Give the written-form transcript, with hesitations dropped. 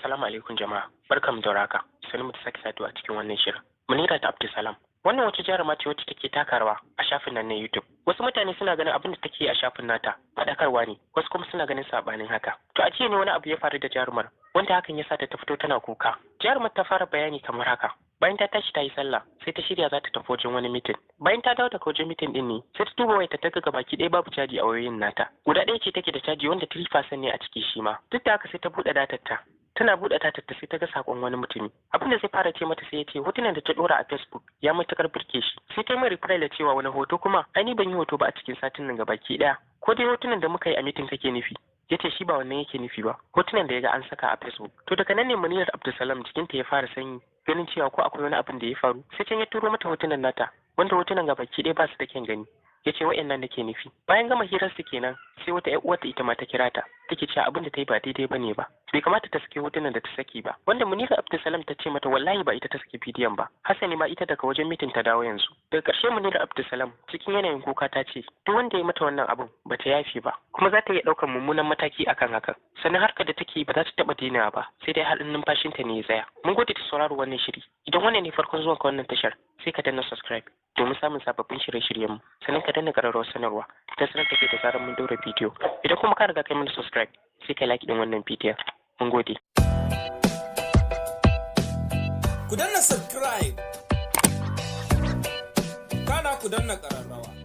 Assalamu alaikum jama'a. Barkamu da warhaka. Sanin mu ta sake saduwa a cikin wannan shirin. Munira ta Abdulsalam. Wannan wata jaruma ce wacce take taka rawa a shafin nan na YouTube. Wasu mutane suna ganin abin da take a shafin nata faɗakarwa ne, wasu kuma suna ganin sabanin haka. To a jiya ne wani abu ya faru da jarumar, wanda hakan ya sa ta fito tana kuka. Jarumar ta fara bayani kamar haka. Bayan ta tashi ta yi sallah, sai ta shirya za ta tafi wajen wani mitin. Bayan ta dawo daga wajen mitin din ne, sai ta duba wayarta ta ga gabaki ɗaya babu caji a wayoyin nata. Guda ɗaya ce take da caji wanda 3% ne a ciki shi ma. Duk da haka sai ta buɗe datar ta. Tana buɗe datar ta sai ta ga sakon wani mutumi. Abin da zai fara ce mata sai ya ce hotunan da ta ɗora a Facebook ya matuƙar burge shi. Sai ta yi mai reply da cewa wani hoto kuma, ai ni ban yi hoto ba a cikin satin nan gabaki ɗaya. Ko dai hotunan da muka yi a mitin kake nufi? Ya ce shi ba wannan yake nufi ba, hotunan da ya ga an saka a Facebook. To daga nan ne Munirar Abdulsalam jikinta ya fara sanyi, ganin cewa ko akwai wani abin da ya faru. Sai can ya turo mata hotunan nata, wanda hotunan gabaki ɗaya ba su da kyan gani. Ya ce wa'annan nake nufi. Bayan gama hirar su kenan, sai wata ƴar uwarta ita ma ta kira ta, take cewa abin da ta yi ba daidai bane ba, bai kamata ta saki hotunan da ta saki ba. Wanda Munira Abdulsalam ta ce mata wallahi ba ita ta saki bidiyon ba, hasani ma ita daga wajen mitin ta dawo yanzu. Daga ƙarshe Munira Abdulsalam cikin yanayin kuka ta ce duk wanda ya mata wannan abin ba ta yafe ba, kuma za ta iya ɗaukar mummunan mataki akan hakan. Sannan harkar da take ba za ta taɓa dainawa ba, sai dai har numfashinta ne ya tsaya. Mun gode da sauraro wannan shiri. Idan wannan ne farkon zuwanka wannan tashar, sai ka danna subscribe domin samun sababbin shirye-shiryenmu, sannan ka danna ƙararrawar sanarwa ta sanar da kai da zarar mun ɗora bidiyo. Idan kuma ka riga kai mana subscribe, sai ka like ɗin wannan bidiyon. Mun gode. Ku danna subscribe, kana ku danna ƙararrawa.